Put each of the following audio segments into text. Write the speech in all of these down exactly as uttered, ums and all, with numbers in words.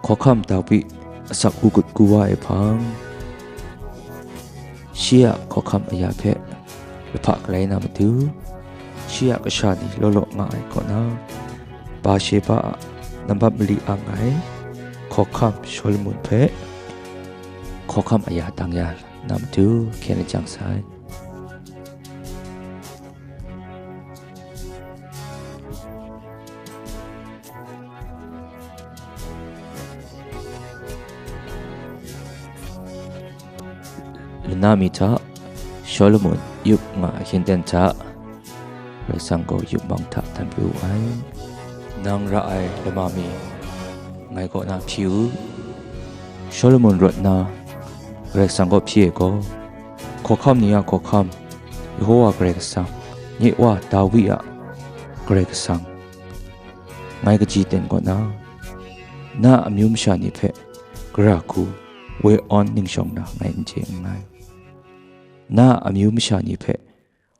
Hkawhkam Dawi asak u gut ku wa ai hpang, shi a hkawhkam aya hpe lahpa galai na matu, shi a kasha ni law law nga ai kaw na, Basheba a nambat mali ang ai hkawhkam Shawlumon hpe hkawhkam aya dang ya na matu, hkyen lajang sai. Lana mi hta Shawlumon yup nga a hkying ten hta, Karai Kasang gaw yup mang hta htan pru wu ai. Nang ra ai lama mi ngai kaw na hpyi u. Shawlumon rawt nna Karai Kasang kaw hpyi ai gaw, hkawhkam ni a hkawhkam, Yehowa Karai Kasang, nye wa Dawi a Karai Kasang, ngai kaji ten kaw na, na a amyu masha ni hpe gara hku woi awn ningshawng na ngai n chye nngai. Na a amyu masha ni hpe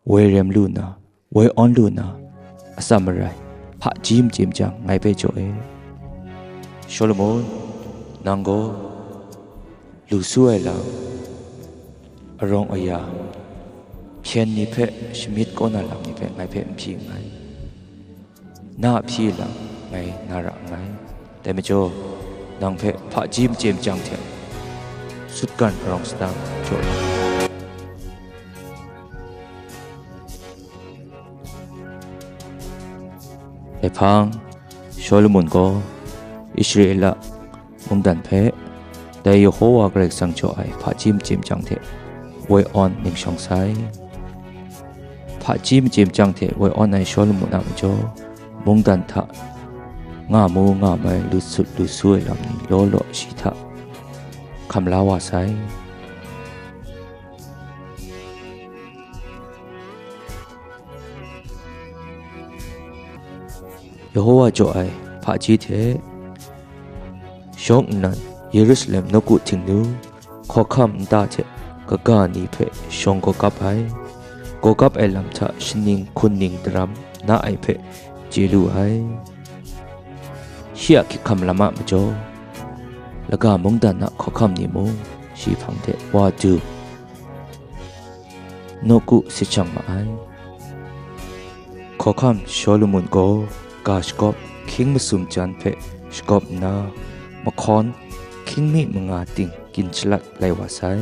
woi rem lu na, woi awn lu na, atsam marai hpaji machye machyang ngai hpe jaw e. Shawlumon, nang gaw lu su ai lam, arawng aya, hpyen ni hpe shamyit kaw na lam ni hpe ngai hpe n hpyi nngai. Na a hpyi lam ngai na ra nngai. Dai majaw, nang hpe hpaji machye machyang hte sutgan arawng sadang jaw ai. Dai hpang, Shawlumon gaw Israela mungdan hpe dai Yehowa Karai Kasang jaw ai hpaji machye machyang hte woi awn ningshawng sai. Hpaji machye machyang hte woi awn ai Shawlumon a majaw, mungdan hta nga mu nga mai lut sut lu su ai lam ni law law shi hta hkam la wa sai. Yehowa jaw ai hpaji hte shawng nnan Yerusalem nawku htingnu, hkawhkam nta hte kaga ni hpe shawng gaw kap ai, gaw kap ai lam hta shaning hkunning daram na ai hpe chye lu ai. Shi a hkyihkam lam a majaw, laga mungdan a hkawhkam ni mung shi hpang de wa du, nawku sit shang ma ai. Hkawhkam Shawlumon gaw ga shagawp hkying masum jan hpe shagawp nna, mahkawn hkying mi manga ting gin shalat lai wa sai.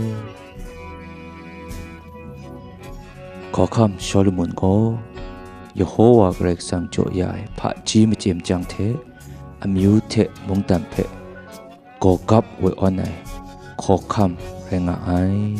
Hkawhkam Shawlumon gaw Yehowa Karai Kasang jaw ya ai hpaji machye machyang hte amyu hte mungdan hpe gaw gap woi awn ai hkawhkam rai nga ai.